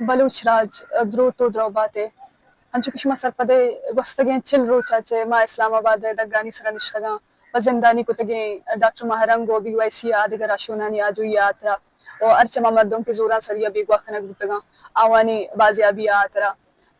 بلوچ راج دروت ءُ دروبات ءَ۔ انچو کہ شما سرپد ئے، گوستگیں چل روچ ءَ چہ ما اسلام آباد ءِ دگانی سرا نشتگاں، پہ زندانی کتگیں ڈاکٹر ماہ رنگ ءُ بی وائی سی ءِ آدگہ رہشونانی آجوئی ءِ ہاترا ءُ ہرچ ہما مردم کہ زورانسری ءَ بیگواہ کنگ بوتگاں، آوانی بازیابی ءِ ہاترا۔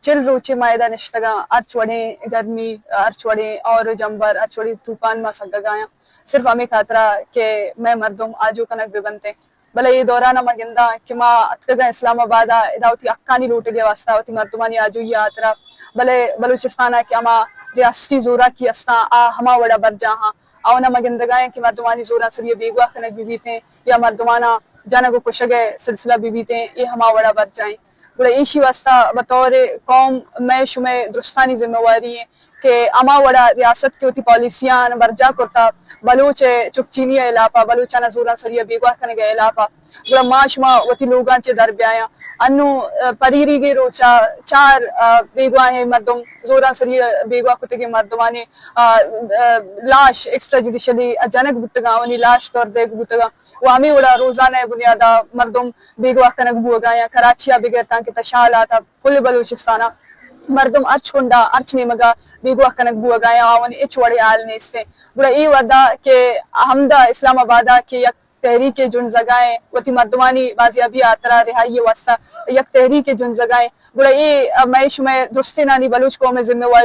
چل روچے ما ادا نشتگاں، ہرچ وڑیں گرمی، ہرچ وڑیں ہور ءُ جمبر، ہرچ وڑیں توپان ما سگگایاں، صرف ہمے خاطرا کہ مئے مردم آجو کنگ بہ بنتیں۔ بلے اے دوران ءَ ما گنداں کہ ما اتکگاں اسلام آباد ءَ ادا وتی حقانی لوٹگ ءِ واستہ، وتی مردمانی آجوئی ءِ ہاترا، بلے بلوچستان ءَ کہ ہما ریاستی زوراکی استاں، آ ہما وڑا برجاہ آں۔ آوان ءَ ما گندگا ایں کہ مردمانی زورانسری ءَ بیگواہ کنگ بہ بیتیں یا مردماناں جنگ ءُ کشگ ءِ سلسلہ بہ بیتیں، اے ہما وڑا برجاہ ایں۔ گڑا ایشی واستہ بطور قوم مئے شمئے درستانی ذمہ واری ایں کہ ہما وڑا ریاست کہ وتی پالیسیاں برجاہ کرتا بلوچ ءِ چکچینی ءِ ہلاپ ءَ، بلوچاناں زورانسری ءَ بیگواہ کنگ ءِ ہلاپ ءَ، گڑا ما شما وتی لوگاں چہ در بیایاں۔ انوں، ءَ، پریریگیں روچ ءَ چار، ءَ، بیگواہیں مردم، زورانسری ءَ بیگواہ کتگیں مردمانی، ءَ، ءَ، لاش ایکسٹرا جوڈیشلی جنگ بوتگاں، آوانی لاش دور دیگ بوتگاں۔ ءُ ہمے وڑا روزانہ ءِ بنیاد ءَ مردم بیگواہ کنگ بوگا یا کراچی ءَ بگر تانکہ تاں شال ءَ تاں کل بلوچستان ءَ مردم ہرچ کنڈ ءَ ہرچ نیمگ ءَ بیگواہ کنگ بوگا یا آوانی ہچ وڑیں حال نیست ایں۔ گڑا اے وھد ءَ کہ ہمدا اسلام آباد ءَ کہ یک تحریکے جنزگا ایں، وتی مردمانی بازیابی ءِ ہاترا، رہائی ءِ واستہ یک تحریکے جنزگا ایں، گڑا اے مئے شمئے درستینانی بلوچ قوم ءِ ذمہ واری